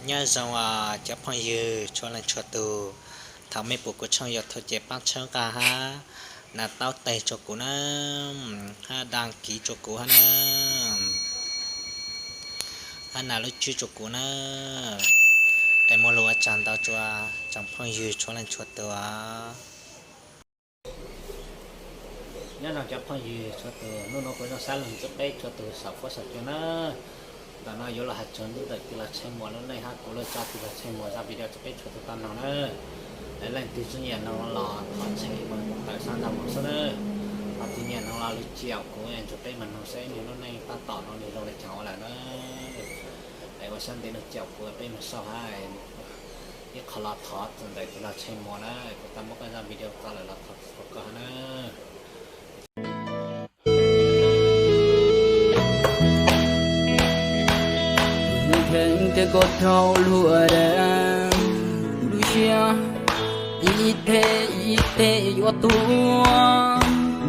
Nyob zoo cov phooj ywg txhua leej txhua tus, thaum mej pum kuv tshooj YouTube ces paab tshawb nqaa hab nias taub teg rua kuv na, hab đăng ký rua kuv hab na, hab nias lub tswb rua kuv na, es muaj lug ua tsaug ntau rua tsoom phooj ywg txhua leej txhua tus. Nyob zoo cov phooj ywg txhua tus, nub nua kuv zoo sab lug ntsib peb txhua tus saum fuab saum cua na. Ntawm no yuav los has txug ntawm kws lug tshee muas lub neej hab kuv lug tso kws lug tshee muas zaj video rua peb txhua tus tau noog na. Leej twg tsi nyiam noog los thov tshee muas tawm sab ntawm mus xwb na. Ho tsi nyiam noog los lug caum kuv nrug peb mus noog seb nwg lub neej tab tom no nwg zoo le caag ua lawm na. Es ua sab ntev nug caum kuv peb mus sau hab ib qho los thov txug ntawm kws lug tshee muas na, kuv tau muab koj zaj video tso lawm los thov txug koj hab na. Nws dheev tias koj raug luag deev, lub siab ib teg ib teg yuav tuag.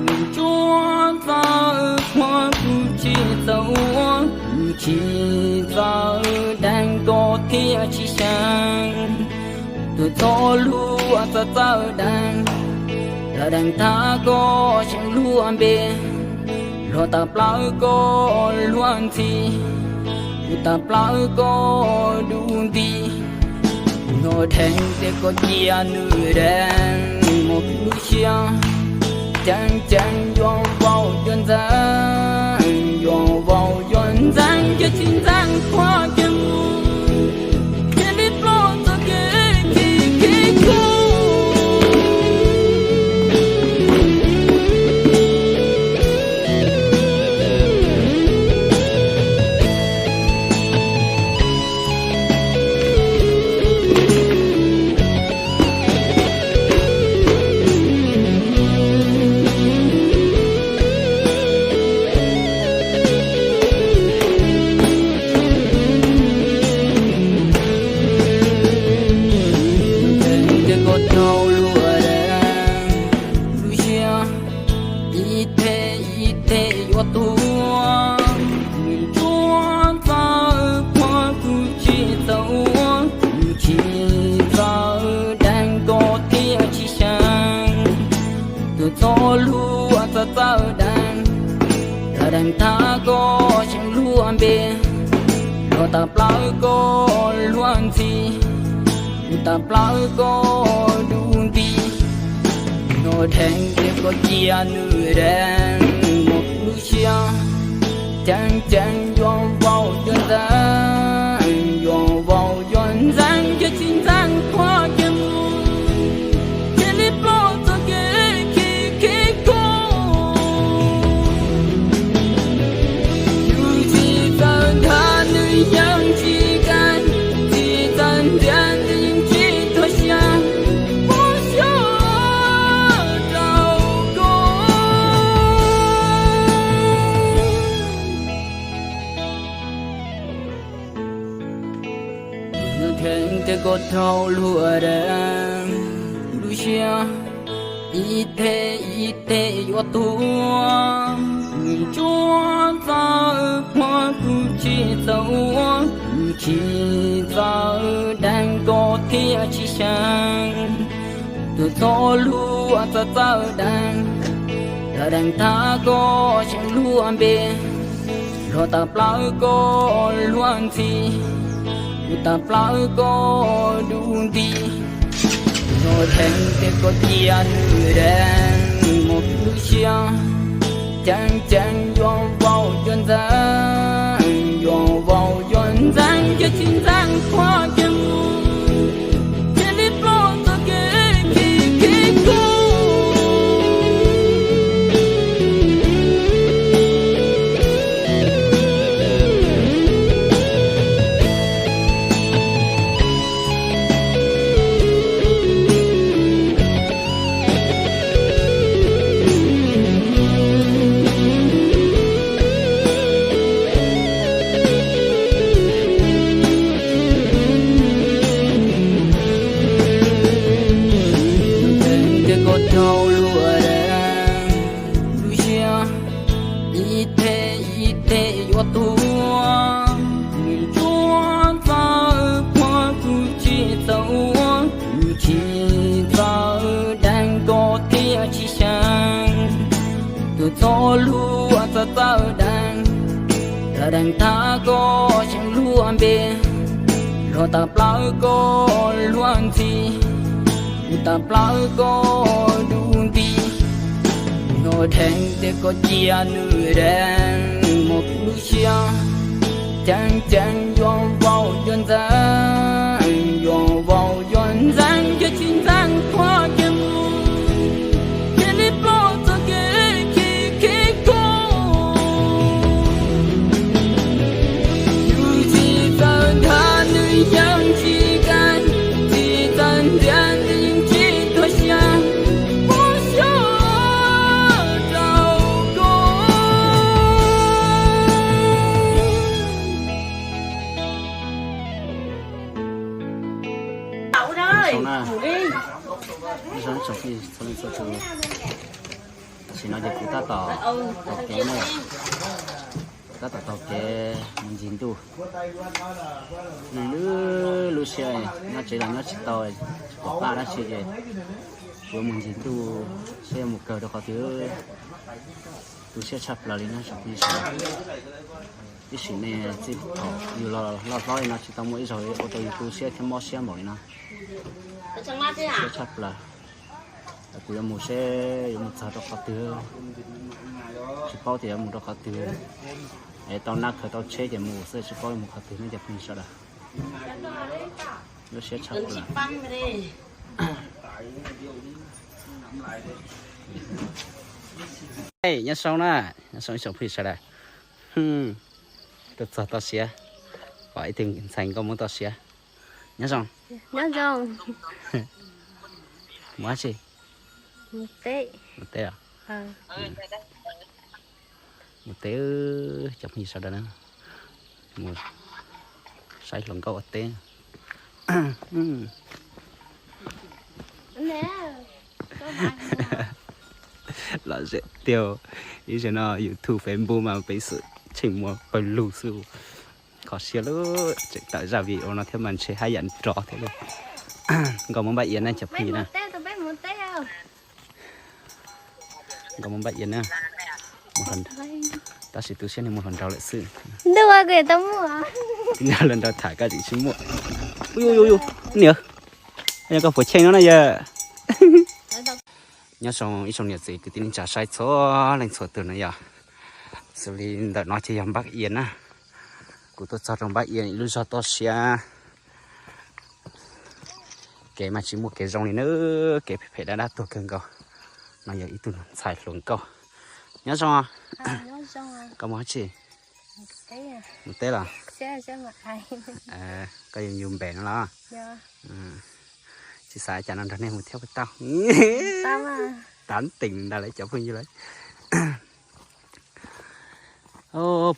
Nws ntsuag txawv qhuav kuv tsis txawj ua, kuv tsis txawj deev koj thiaj tsis xyeem. Tuag txhob luag txawv txawv deev, lawv deev tag koj xyeem luag npe, luag tawm plaws koj luag ntxhi, kuv tawm plaws koj dub nti. Nws dheev tias koj cia nws deev, muab kuv lub siab ceev ceev yuav vau yuav ntxeev, yuav vau yuav ntxeev ces tsis ntxeev qhuav ces mus, cia li ploj txoj kev khib khib kub. Ces koj raug luag deev, lub siab ib teg ib teg yuav tuag. Nws ntsuag txawv qhuav kuv tsis txawj ua, kuv tsis txawj deev koj thiaj tsis xyeem. Tuag txhob luag txawv txawv deev, lawv deev tag koj xyeem luag npe, luag tawm plaws koj luag ntxhi, kuv tawm plaws koj dub nti. Nws dheev tias koj cia nws deev, muab kuv lub siab ceev ceev yuav vau yuav ntxeev, yuav vau yuav ntxeev ces tsis ntxeev qhuav ces mus, cia li ploj txoj kev khib khib kub. Yus tsis txawj nrhag nws yeej tsis kag, tsis txawj ntxias nws yeej tsis tuag xyoo, muab xyoo rau koj. Nws dheev tias koj raug luag deev, lub siab ib teg ib teg yuav tuag. Nws ntsuag txawv qhuav kuv tsis txawj ua, kuv tsis txawj deev koj thiaj tsis xyeem. Tuag txhob luag txawv txawv deev, lawv deev tag koj xyeem luag npe, luag tawm plaws koj luag ntxhi, kuv tawm plaws koj dub nti. Nws dheev tias koj cia nws deev, muab kuv lub siab ceev ceev yuav vau yuav ntxeev, yuav vau yuav ntxeev ces tsis ntxeev qhuav ces mus, cia li ploj txoj kev khib khib kub. Ces koj raug luag deev, lub siab ib teg ib teg yuav tuag. Nws ntsuag txawv qhuav Thab koj xyeem luag npe, los tawm plaws koj luag ntxhi, kuv tawm plaws koj dub nti. Yog dheev tias koj cia nws deev mus kuv lub siab, ceev ceev yuav vau yuav ntxeev, yuav vau yuav ntxeev, yog tsis ntxeev koj ces mus, cia li ploj txoj kev khib khib koj. Yus tsis txawj nthav nws yeej tsis kag, tsis txawj ntxias nws yeej tsis tuag siab, muab xyov rau koj. Tam sim no ces kuv tab tom taug kev na, kuv tab tom taug kev mus ncig ntuj. Lwj lwj lub siab, nyob tsev los nyob tsis tau, tsis pom qab dab tsi ces kuv yuav mus ncig ntuj seb yuav mus kawg rau qhov twg. Tu siab tshaj plaws li na tsoom phooj ywg sawv daws. Ib sim neej txij thaum yus los loj hlob li no tsis tau muaj ib zaug ua rau yus tu siab thiab mob siab npaum li no. Siab tshaj plaws. Kuv yuav mus seb yuav mus txog rau qhov twg, tsis paub tias yuav mus rau qhov twg. Es tau nab khaws tau tsheb ces mus xwb, tsis paub yuav mus qhov twg no cov phooj ywg sawv daws. Lub siab tshaj plaws. Nyob zoo na, nyob zoo ib tsoom phooj ywg sawv daws. Tuaj txog toj siab, pom ib tug ntxhais nkauj Hmoob toj siab. Nyob zoo. Nyob zoo. Mus dab tsi? Mus teb. Mus teb os? Mus teb, cov phooj ywg sawv daws na. Mus saib hluas nkauj ua teb. Lom zem tiag, ib zaug no YouTube Facebook mas peb xwm tseem muaj pawg lug xwb. Kho siab lub tseem tawm zaj video no thiab mas ntshe haj yam nrov thiab lub. Nkauj Hmoob Npab Iav na cov phooj ywg na. Nkauj Hmoob Npab Iav na. Tab sis tu siab neeg mus hluas nraug lawm xwb. Ntuj, kuv tau muaj. Hluas nraug tham koj tseem tsis muaj. Ui ui ui, niam, koj puas cheej no na yawg? Nyob zoo ib tsoom niam txiv kwv tij neej tsa saib txhua leej txhua tus na yog. Xws li ntawm no ces yog Npab Iav na. Kuv tuaj txog rau Npab Iav lub zog toj siab. Kev mas tsis muaj kev zoo li na, kev phem phem dab dab tuag kawg nkaus. No yog ib tug ntxhais hluas nkauj. Nyob zoo. Koj mus dab tsi? Mus teb los? Koj yug yus npem no los? Tsis xav cas no nrog nej mus thiab puas tau? Tav teem ntag lawm cov phooj ywg lawm.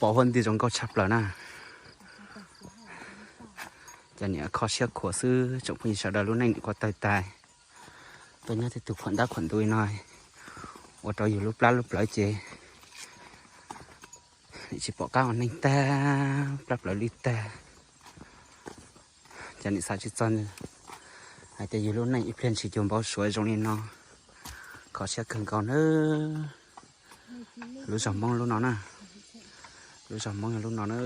Pom huab nti zoo nkauj tshaj plaws na. Cov niam kho siab khuav xwb tsoom phooj ywg sawv daws, lub neej nim qua tawg tas. Tuaj nyob tej tug khuam ntab khuam ntu li no, ua rau yus lub plab lub plawv ces tsis pom qab ua neeg tag, plab plawv lwj tag. Cov niam xav tsis txog hais tias yus lub neej ib pliag ntshis cuag npau suav zoo li no. Kho siab kawg nkaus nawb. Lub zog Hmoob lub no na. Lub zog Hmoob yog lub no na,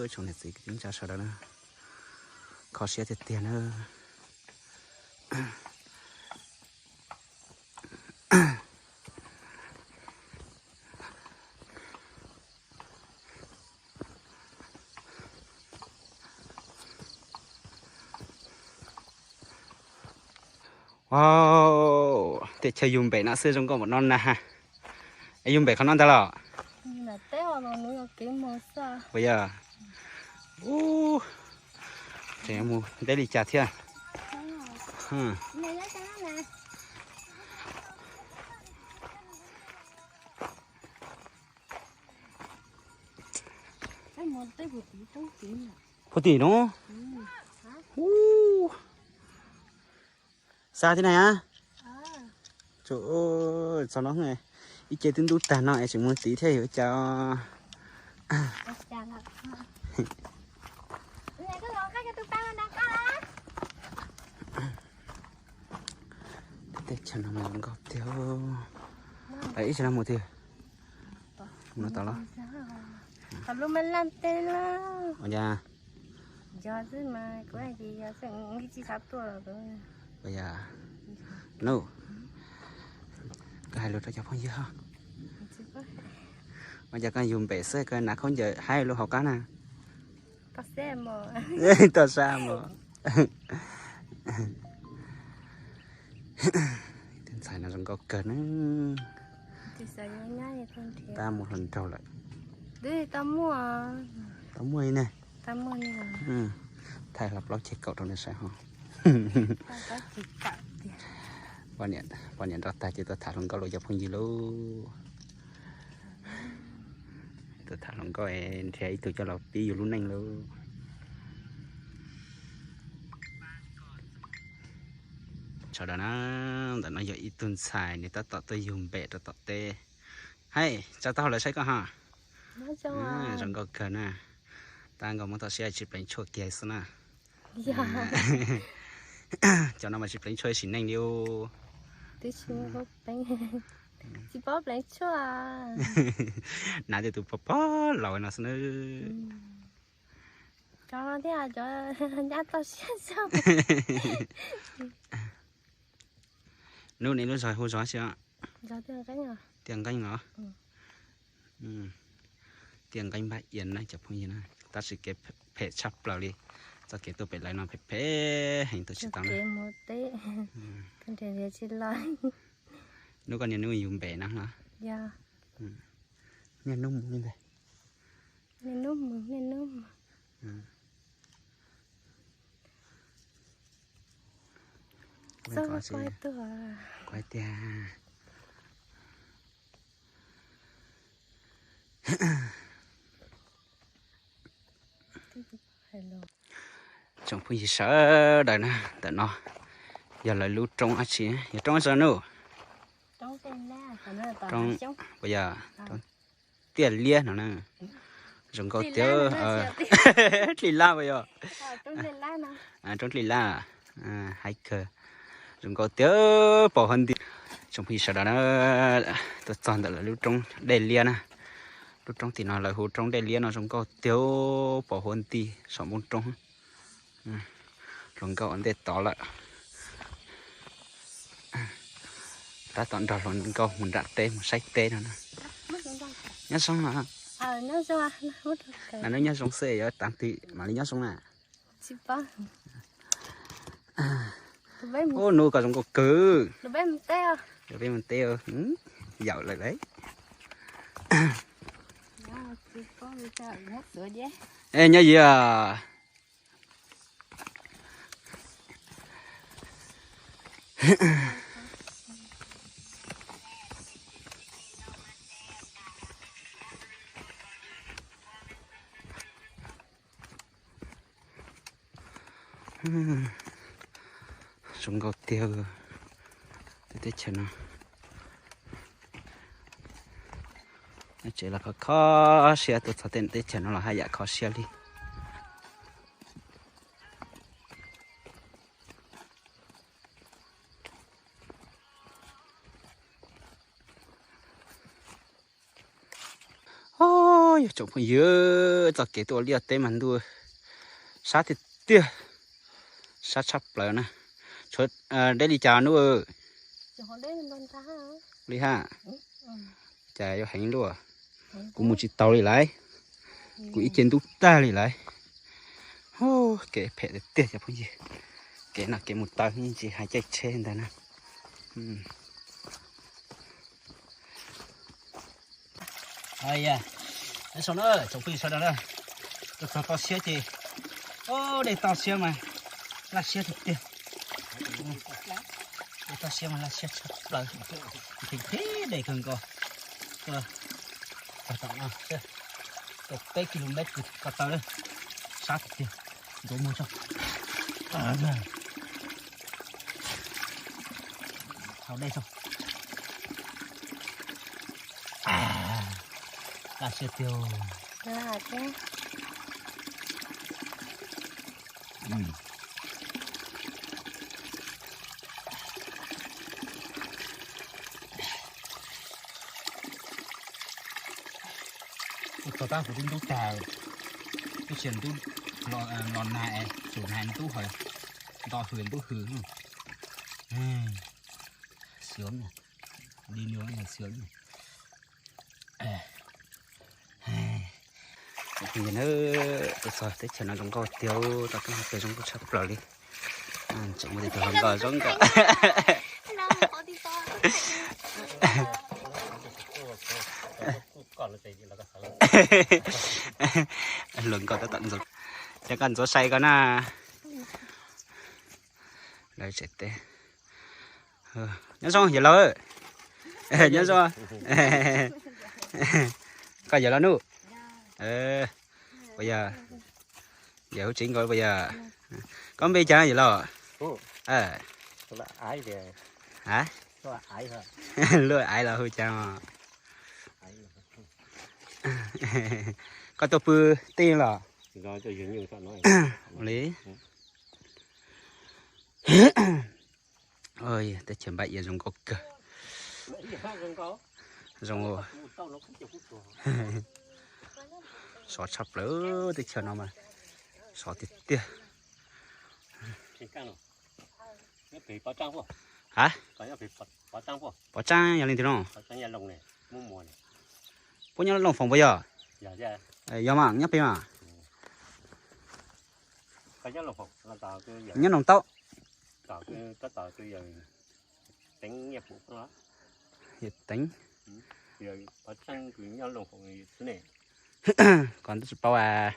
tsoom niam txiv kwv tij neej tsa sawv daws na. Kho siab tiag tiag na. Wow, teb chaws yus npem no xwb zoo nkauj npaum no na. Es yus npem qhov no ntag los? Puas yog? Ub, tseem mus deb li cas thiab. Puag tim no. Ub, xa thiab na. Tso, ib ce twb ntub tag no es tseem mus tiv thiab yuav cas. Teb chaws no mas zoo nkauj tiag. Ib tsam no mus twg? Mus no tod los? Qhov lub mab laj tej na. Ua cas? Yog xwb mas kuv hais tias yog xwb, nws tsis xav tuaj los. Ua cas? Nub, koj hais lus rau cov phooj ywg ho. Ua cas koj yug npem xwb koj hnav khaub ncaws haib lub hauv qab na? Toj sab mos. Tus ntxhais no zoo nkauj kawg na. Tab mus hluas nraug lawm. Tau muaj li ne. Thaij hlo plaub ceg kaum rau nws saib ho. Poj niam nrau tag ces tuaj tham hluas nkauj lauj cov phooj ywg lauj. Tuaj tham hluas nkauj nrhiav ib tug coj los pib yus lub neej lauj. Sawv daws na, ntawm no yog ib tug ntxhais nws tab tom tuaj yug npem rau tom teb. Hais tsa taub hau lawv saib koj ha. Zoo nkauj kawg na. Tab nkauj muab toj siab tsis pleev tshuaj kiag xwb na. Cov no mas tsis pleev tshuaj sim neej li. Tsis paub pleev tshuaj. Hnav tej tus pog pog laus no xwb na. Cov no thiaj cov nyab toj siab xwb. Nub, nej lub zos hu zos tsi? Tiaj Nqeeb os. Tiaj Nqeeb Npab Iav na cov phooj ywg na, tab sis kev phem tshaj plaws li. Txoj kev tuaj pem lawv no phem phem heev, tuaj tsis tau na. Nub, koj niaj hnub yug npem na los? Niaj hnub mus li ntag. Kuv hais tias tsoom phooj ywg sawv daws na, ntawm no yog lawv lub roob dab tsi, yog roob dab tsi Nub? Roob, puas yog roob Tiaj Liab no na? Zoo nkauj tiag. Dlej Lab puas yog? Roob Dlej Lab, hais kawg. Zoo nkauj tiag, pom huv nti. Tsoom phooj ywg sawv daws na, tuaj txog ntawm lawv lub roob Dej Liab na. Lub roob tim no lawv hu roob Dej Liab no, zoo nkauj tiag, pom huv nti saum npoo roob. Hluas nkauj ua ntej tod lawm. Tab tom nrog hluas nkauj mus nram teb mus saib teb no na. Nyob zoo no. Nyob zoo xwb, yuav tav twg mam li nyob zoo na. Ub, Nub koj zoo nkauj kawg. Peb mus teb, yaum lawm lauj. Nyob yia. Zoo nkauj tiag tej teb chaws no. Tsev los kho kho siab, tuaj txog tej teb chaws no los haj yam kho siab li. Yog tsoom phooj ywg, txoj kev tuaj ua liaj teb mas ntuj, sab tiag tiag, sab tshaj plaws na. Tshuav deb li cas Nub? Li haj, cas yuav heev luaj. Kuv mus tsis tau li lawm, kuv ib ce ntub tag li lawm. Kev phem tiag tiag cov phooj ywg, kev no kev mus taw yeej tsis hais caij tsheb ntag na. Nyob zoo na tsoom phooj ywg sawv daws na, tuaj txog toj siab ces, dej toj siab mas laj siab tiag tiag. Dej toj siab mas laj siab tshaj plaws, nqhis nqhis dej kawg nkaus. Tuaj txog tom no, tuaj peb ki lo mev ko taw, sab tiag tiag, ntxuav muag tso. Haus dej tso. Laj siab tiag. Ub, Tab kuv twb ntub tag, twb tsis ntub los nag es tsum nag ntub hos nto hws ntub hws. Xyov, li no xyov. Tus txog teb chaws no zoo nkauj tiag, tau tub hau pes zoo nkauj tshaj plaws li. Tseem muaj tej tug hluas nkauj zoo nkauj. Hluas nkauj tab tom ntxuav, ces koj ntxuav sai koj na. Lawv tsev teb. Nyob zoo yawm laus. Nyob zoo. Koj yawm laus Nuj. Puas yog? Yawm Hub Tsev nkawd puas yog? Koj npe cas yawm laus? A, luaj aiv los hu cas? Koj tuaj pw teb los? Li. Teb chaws npaj ia zoo nkauj kawg. Zoo, sov tshaj plaws teb chaws no mas, sov tiag tiag. Ha, pov tseeb yog li ntawd no. Puab nyob Looj Foom puas yog? Yog mas, nyob pem mas. Nyob Looj Taub. Yawm Teev. Koj twb tsis paub a.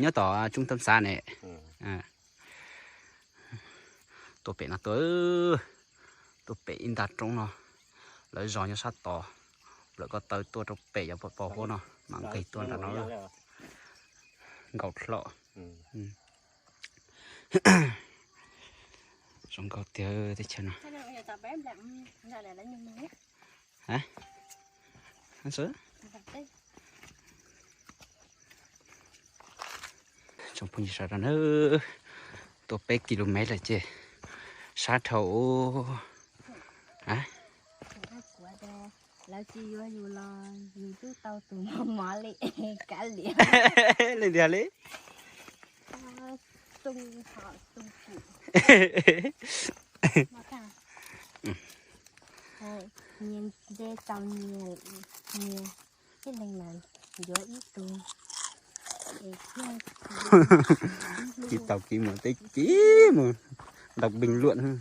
Nyob tom tsoob tab xav ne. Tuaj pem no tuaj, tuaj pem ib nta roob no, lawv zos nyob sab tod, lawv ko taw tuaj rau pem cov pos huab no mam nqis tuaj nram no. Nkaus hlo. Zoo nkauj tiag teb chaws no. Tsoom phooj ywg sawv daws na, tuaj peb ki lu mev lawm ces sab dhau. Lawv tsis yuav yus los yus twb tau tus mos mos li, kav liam. Li tiag li. Nyias nce tau nyias, nyias ib leeg mas yuav ib tug. Kis tau kis mus teb kis mus, đọc bình luận.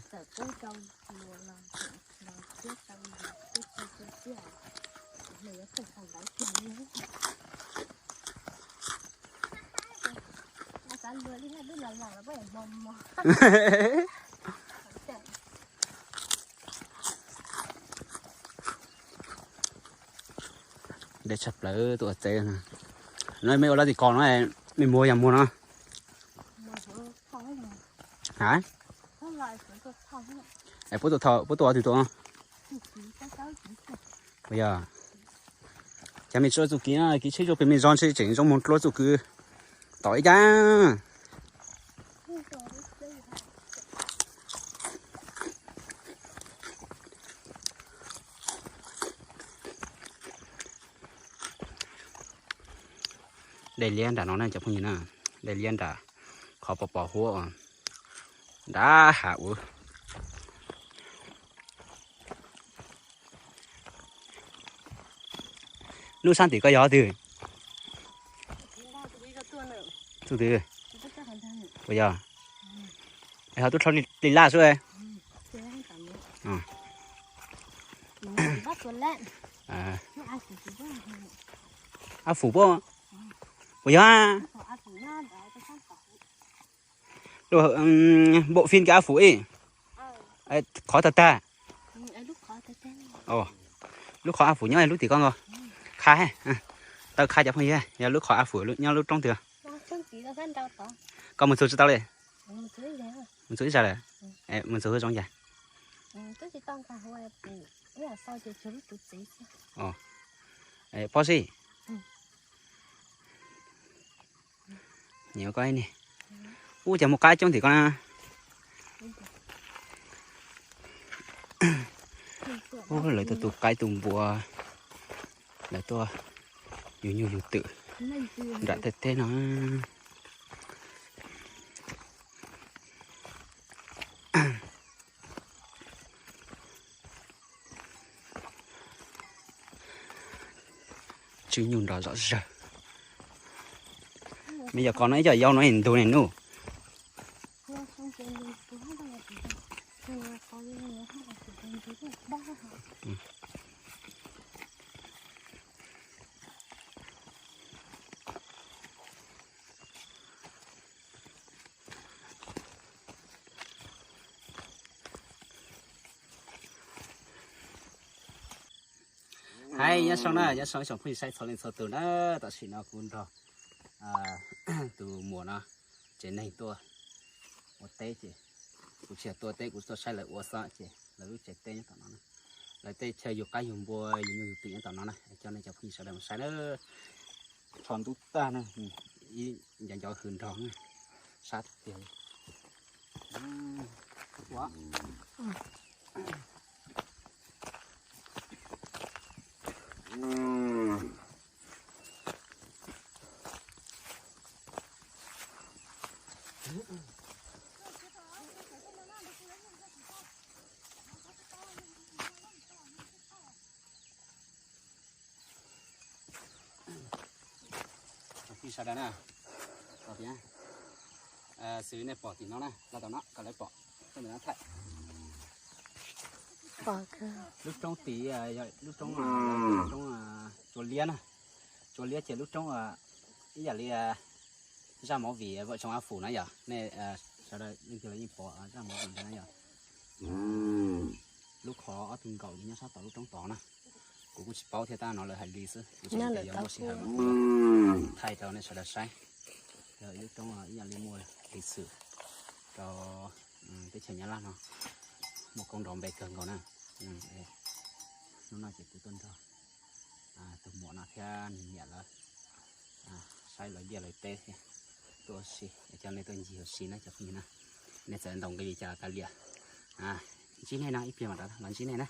Deb tshaj plaws tuaj teb no. No mej ua lab tim ko no, mej muag yog muag no. Ha? Puab tuaj, puab tuaj ua twg tuaj? Puas yog? Cas mej tsis ua txuj kev, kev tsheb zuaj pem mej zos ntshe tseem zoo moog dlua txuj kev tom ib cag. Dej liab nram no na cov phooj ywg na, dej liab nram qhov pos pos huab nrad hav ua. Nub sab tim koj yog twg? Txuj twg? Puas yog? Es ho tub rho li laj xwb. Ab fum puas? Puas yog? Bộ phim kws ab fum ib, qhov tag tag. Lub qhov ab fum nyob lub tim koj nkaus. Qha, taw qha cov phooj ywg, yog lub qhov ab fum nyob lub roob twg? Koj mus txug tsis tau li? Mus txug ib zag lawm. Mus txug zoo cas? Pob zeb. Nyiam koj ne. Ub, cas muaj qaib coob tim koj na. Ub, lawv tuaj tu qaib tu npua. Lawv tuaj yug nyuj yug twm nram tej teb no. Tswb nyuj nrov zom zaws. Me yog koj no ib co yau no ntug ne nuj. Hais nyob zoo na, nyob zoo ib tsoom phooj ywg saib txhua leej txhua tus na. Tam sim no kuv nrog tus muam no tsev neeg tuaj ua teb ces kuv tsis yog tuaj teb, kuv tuaj saib lawv ua xwb ces lawv lub tsev teb nyob tom no na. Lawv tej chaw yug qaib yug npua yug nyuj yug twm nyob tom no na, coj nej cov phooj ywg sawv daws mus saib na. Tsho ntub tag na, ib ncov ncov hws nrog na, sab tiag. Cov phooj ywg sawv daws na, xws li nej pom tim no na, los tom no kom lawv pom, lub roob tid yog lub roob, lub roob Tsua Liab na. Tsua Liab ces lub roob ib yam li zaj movie Vợ chồng A Phủ na yom, nej sawv daws leej twg los yeej pom zaj movie ntawd na yom. Lub qhov ob tug nkaus nyob sab tom lub roob tod na. Kuv kuj tsis paub thiab, tab no lawv hais li xwb, kuv tseem tias yuav muaj sij hawm thaij rau nej sawv daws saib. Yog ib lub roob ib yam li muaj lịch sử rau teb chaws Nyab Laj no, muaj koob nrov npe kawg nkaus na. Hnub no ces kuv tuaj nrog tus muam no thiab nws niam lawv saib lawv liaj lawv teb thiab tuaj ua si, coj nej tuaj ncig ua si na cov phooj ywg na. Nej txawm ntaus nqi li cas los kav liam, ntsib nej no ib pliag mam rov los ntsib nej na.